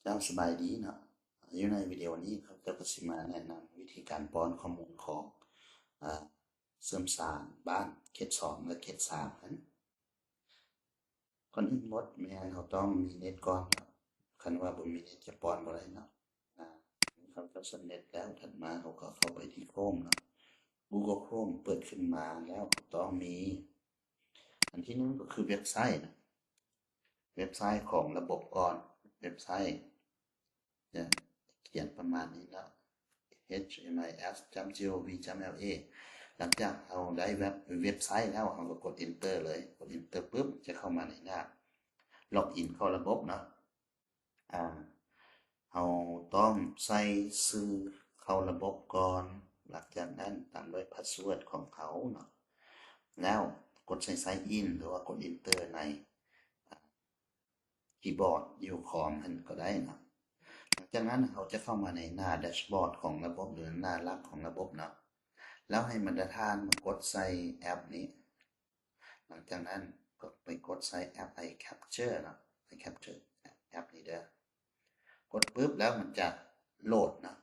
ເຈົ້າສະບາຍດີເນາະ, ຢູ່ໃນວິດີໂອນີ້ ຂ້າພະເຈົ້າກໍຊິມາແນະນຳວິທີການປ້ອນຂໍ້ມູນຂອງ ອາ ເຊື່ອມສານບ້ານເຂດສອງ ແລະ ເຂດສາມຫັ້ນ. ກ່ອນອື່ນໝົດແມ່ນເຮົາຕ້ອງມີເນັດກ່ອນເນາະ, ຄັນວ່າບໍ່ມີເນັດຈະປ້ອນບໍ່ໄດ້ເນາະ. ອາ ເຮົາກໍສຳເລັດແລ້ວ, ຖັດມາເຮົາກໍເຂົ້າໄປທີ່ Chrome ເນາະ, Google Chrome ເປີດຂຶ້ນມາແລ້ວ ເຮົາຕ້ອງມີ ອັນທີໜຶ່ງກໍຄືເວັບໄຊເນາະ, ເວັບໄຊຂອງລະບົບກ່ອນ. ເວັບໄຊຈະຂຽນປະມານນີ້ເນາະ, H T M L S dot gov dot L A. ຫຼັງຈາກເຮົາໄດ້ເວັບ ເວັບໄຊແລ້ວ ເຮົາກໍກົດ Enter ເລີຍ. ກົດ Enter ປຶບ ຈະເຂົ້າມາໃນໜ້າ log in ເຂົ້າລະບົບເນາະ. ອາ ເຮົາຕ້ອງໃສ່ຊື່ເຂົ້າລະບົບກ່ອນ, ຫຼັງຈາກນັ້ນຕາມດ້ວຍ password ຂອງເຮົາເນາະ, ແລ້ວກົດໃສ່ Sign in ຫຼືວ່າກົດ Enter ໃນ ອາ keyboard ຢູ່ຄອມຫັ້ນກໍໄດ້ເນາະ. ຫຼັງຈາກນັ້ນເຮົາຈະເຂົ້າມາໃນໜ້າ dashboard ຂອງລະບົບ ຫຼື ໜ້າຫຼັກຂອງລະບົບເນາະ, ແລ້ວໃຫ້ບັນດາທ່ານມາກົດໃສ່ແອັບນີ້. ຫຼັງຈາກນັ້ນກໍໄປກົດໃສ່ແອັບ iCapture ເນາະ, iCapture ແອັບນີ້ເດີ. ກົດປຶບແລ້ວມັນຈະໂຫຼດເນາະ,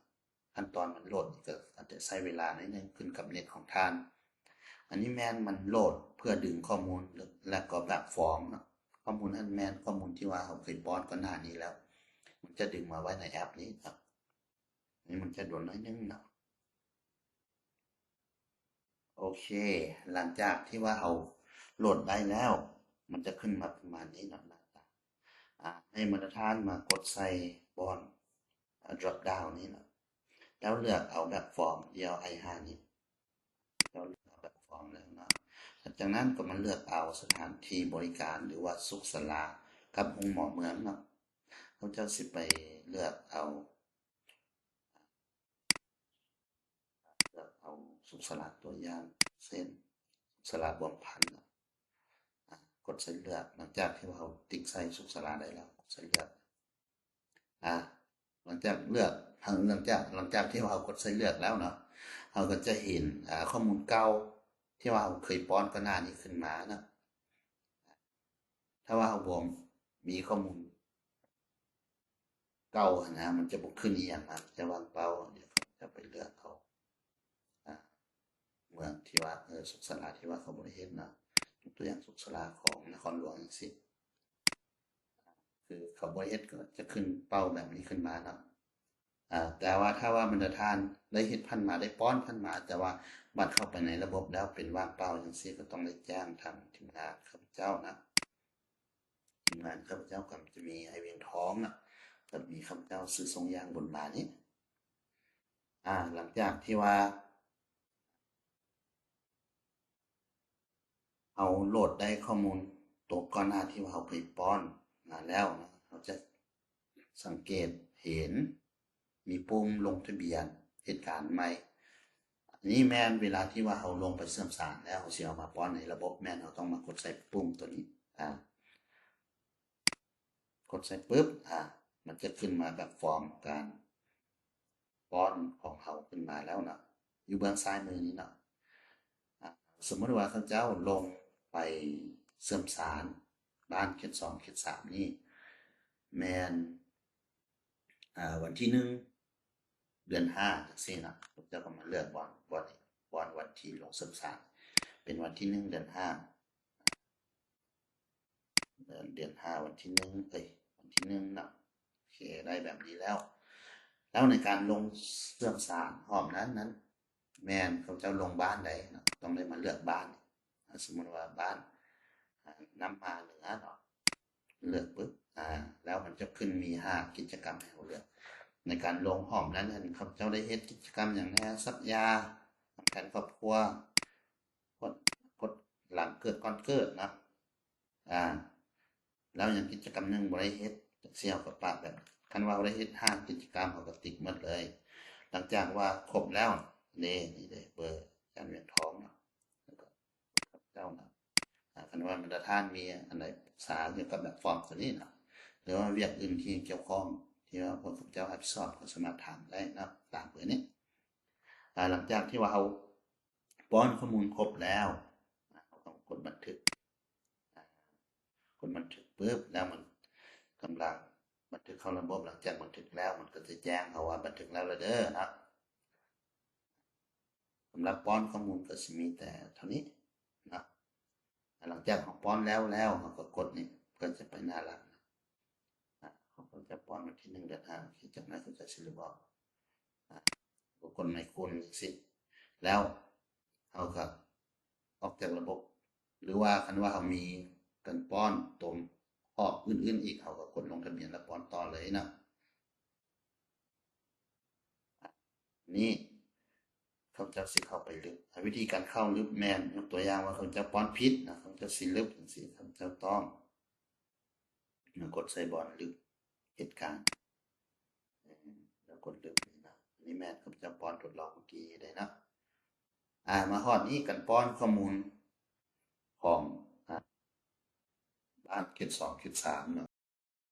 ຂັ້ນຕອນມັນໂຫຼດນີ້ກໍອາດຈະໃຊ້ເວລາໜ້ອຍໜຶ່ງ ຂຶ້ນກັບເນັດຂອງທ່ານ. ອັນນີ້ແມ່ນມັນໂຫຼດເພື່ອດຶງຂໍ້ມູນ ແລະກໍແບບຟອມເນາະ. ຂໍ້ມູນນັ້ນແມ່ນຂໍ້ມູນທີ່ວ່າເຮົາເຄີຍປ້ອນກ່ອນໜ້ານີ້ແລ້ວ, ມັນຈະດຶງມາໄວ້ໃນແອັບນີ້ເນາະ. ອັນນີ້ມັນຈະດົນໜ້ອຍໜຶ່ງເນາະ. ໂອເຄ, ຫຼັງຈາກທີ່ວ່າເຮົາໂຫຼດໄດ້ແລ້ວ ມັນຈະຂຶ້ນມາປະມານນີ້ເນາະ ໜ້າຕາ. ອາ ໃຫ້ບັນດາທ່ານມາກົດໃສ່ບ່ອນ drop down ນີ້ເນາະ, ແລ້ວເລືອກເອົາແບບຟອມ DLI ຫ້ານີ້. ເຈົ້າເລືອກເອົາແບບຟອມແລ້ວເນາະ, ຫຼັງຈາກນັ້ນກໍມາເລືອກເອົາສະຖານທີ່ບໍລິການ ຫຼືວ່າສຸກສາລາກັບໂຮງໝໍເມືອງເນາະ. ເຮົາເຈົ້າຊິໄປເລືອກເອົາ ເລືອກເອົາສຸກສາລາຕົວຢ່າງ ເຊັ່ນ ສຸກສາລາບວມພັນເນາະ. ອາ ກົດໃສ່ເລືອກ. ຫຼັງຈາກທີ່ວ່າເຮົາຕິກໃສ່ສຸກສາລາໄດ້ແລ້ວ ກົດໃສ່ເລືອກ. ອາ ຫຼັງຈາກເລືອກ ຫຼັງຈາກ ຫຼັງຈາກທີ່ວ່າເຮົາກົດໃສ່ເລືອກແລ້ວເນາະ, ເຮົາກໍຈະເຫັນ ອາ ຂໍ້ມູນເກົ່າທີ່ວ່າເຮົາເຄີຍປ້ອນກ່ອນໜ້ານີ້ຂຶ້ນມາເນາະ. ຖ້າວ່າເຮົາບໍ່ມີຂໍ້ມູນເກົ່າຫັ້ນນະ ມັນຈະບໍ່ຂຶ້ນອີ່ຫຍັງມາ, ຈະວ່າງເປົ່າ. ດຽວຂ້າພະເຈົ້າໄປເລືອກເອົາ ອາ ເມືອງທີ່ວ່າ ເອີ ສຸກສາລາທີ່ວ່າເຂົາບໍ່ໄດ້ເຮັດເນາະ, ຍົກຕົວຢ່າງສຸກສາລາຂອງນະຄອນຫຼວງຈັ່ງຊີ້. ຄືເຂົາບໍ່ເຮັດກໍຈະຂຶ້ນເປົ້າແບບນີ້ຂຶ້ນມາເນາະ. ອາ ແຕ່ວ່າຖ້າວ່າບັນດາທ່ານໄດ້ເຮັດຜ່ານມາ ໄດ້ປ້ອນຜ່ານມາ ແຕ່ວ່າບັດເຂົ້າໄປໃນລະບົບແລ້ວເປັນວ່າງເປົ່າຈັ່ງຊີ້ ກໍຕ້ອງໄດ້ແຈ້ງທາງທີມງານຂ້າພະເຈົ້ານະ. ທີມງານຂ້າພະເຈົ້າກໍຈະມີອ້າຍວຽງທອງນະ, ກໍມີຂ້າພະເຈົ້າຊື່ ຊົງຢ່າງ ບຸນມານີ້. ອາ ຫຼັງຈາກທີ່ວ່າ ເຮົາໂຫຼດໄດ້ຂໍ້ມູນຕົວກ່ອນໜ້າທີ່ວ່າເຮົາເຄີຍປ້ອນມາແລ້ວນະ, ເຮົາຈະສັງເກດເຫັນມີປຸ່ມລົງທະບຽນເຮັດການໃໝ່. ອັນນີ້ແມ່ນເວລາທີ່ວ່າເຮົາລົງໄປເຊື່ອມສານແລ້ວ ເຮົາຊິເອົາມາປ້ອນໃນລະບົບ, ແມ່ນເຮົາຕ້ອງມາກົດໃສ່ປຸ່ມຕົວນີ້. ອາ ກົດໃສ່ປຶບ ອາ ມັນຈະຂຶ້ນມາແບບຟອມການປ້ອນຂອງເຮົາຂຶ້ນມາແລ້ວເນາະ, ຢູ່ເບື້ອງຊ້າຍມືນີ້ເນາະ. ອາ ສົມມຸດວ່າເຂົາເຈົ້າລົງໄປເຊື່ອມສານບ້ານເຂດສອງ ເຂດສາມນີ້ ແມ່ນ ອາ ວັນທີໜຶ່ງ ເດືອນຫ້າ ຈັ່ງຊີ້ເນາະ, ເຂົາເຈົ້າກໍມາເລືອກວັນ ວັນ ວັນ ວັນທີລົງເຊື່ອມສານ ເປັນວັນທີໜຶ່ງ ເດືອນຫ້າ ເດືອນ ເດືອນຫ້າ ວັນທີໜຶ່ງ ເອີຍ ວັນທີໜຶ່ງເນາະ. ໂອເຄ ໄດ້ແບບນີ້ແລ້ວ. ແລ້ວໃນການລົງເຊື່ອມສານຮອບນັ້ນນັ້ນ ແມ່ນເຂົາເຈົ້າລົງບ້ານໃດເນາະ, ຕ້ອງໄດ້ມາເລືອກບ້ານ. ອາ ສົມມຸດວ່າບ້ານ ອາ ນ້ຳມາເໜືອເນາະ, ເລືອກປຶບ ອາ ແລ້ວມັນຈະຂຶ້ນມີຫ້າກິດຈະກຳໃຫ້ເຮົາເລືອກ. ໃນການລົງຮອບນັ້ນຫັ້ນ ເຂົາເຈົ້າໄດ້ເຮັດກິດຈະກຳຫຍັງແດ່? ສັກຢາ, ວາງແຜນຄອບຄົວ, ກົດ ກົດຫຼັງເກີດ ກ່ອນເກີດເນາະ. ອາ ແລ້ວຍັງກິດຈະກຳໜຶ່ງບໍ່ໄດ້ເຮັດ ຈັ່ງຊີ້ເຮົາກໍປະແບບ ຄັນວ່າເຮົາໄດ້ເຮັດຫ້າກິດຈະກຳ ເຮົາກໍຕິກໝົດເລີຍ. ຫຼັງຈາກວ່າຄົບແລ້ວ ເດ້ ນີ້ເດ້ ເບີອາຈານວຽງທອງເນາະ ແລ້ວກໍເຈົ້ານະ. ອາ ຄັນວ່າບັນດາທ່ານມີອັນໃດປຶກສາກ່ຽວກັບແບບຟອມຕົວນີ້ເນາະ ຫຼືວ່າວຽກອື່ນທີ່ກ່ຽວຂ້ອງ ທີ່ວ່າພວກຂ້າພະເຈົ້າຮັບຜິດຊອບ ກໍສາມາດຖາມໄດ້ເນາະ ຕາມເບີນີ້. ອາ ຫຼັງຈາກທີ່ວ່າເຮົາ ປ້ອນຂໍ້ມູນຄົບແລ້ວ ເຮົາຕ້ອງກົດບັນທຶກ. ກົດບັນທຶກປຶບ ແລ້ວມັນກຳລັງ ບັນທຶກເຂົ້າລະບົບ. ຫຼັງຈາກບັນທຶກແລ້ວ ມັນກໍຈະແຈ້ງເຮົາວ່າບັນທຶກແລ້ວລະເດີເນາະ. ສຳລັບປ້ອນຂໍ້ມູນກໍຊິມີແຕ່ເທົ່ານີ້ເນາະ. ຫຼັງຈາກເຮົາປ້ອນແລ້ວແລ້ວ ເຮົາກໍກົດນີ້ ເພື່ອຈະໄປໜ້າຫຼັກ. ອາ ເຮົາກໍຈະປ້ອນວັນທີໜຶ່ງ ເດືອນຫ້າ ໂອເຄ ຈາກນັ້ນເຂົາເຈົ້າຊິລຶບອອກ ອາ ກໍກົດໄມຄູນຈັ່ງຊີ້ ແລ້ວເຮົາກໍອອກຈາກລະບົບ ຫຼືວ່າຄັນວ່າເຮົາມີການປ້ອນຕົວຮອບອື່ນໆອີກ ເຮົາກໍກົດລົງທະບຽນແລ້ວປ້ອນຕໍ່ເລີຍເນາະ. ນີ້ເຂົາເຈົ້າຊິເຂົ້າໄປລຶບ. ອາ ວິທີການເຂົ້າລຶບແມ່ນ ຍົກຕົວຢ່າງວ່າເຂົາເຈົ້າປ້ອນຜິດນະ ເຂົາເຈົ້າຊິລຶບຈັ່ງຊີ້ ເຂົາເຈົ້າຕ້ອງມາກົດໃສ່ບ່ອນລຶບເຫດການ ແລ້ວກົດລຶບນີ້ນະ. ອັນນີ້ແມ່ນເຂົາເຈົ້າປ້ອນທົດລອງເມື່ອກີ້ໄດ້ເນາະ. ອາ ມາຮອດນີ້ ການປ້ອນຂໍ້ມູນຂອງ ອາ ບ້ານເຂດສອງ ເຂດສາມເນາະ.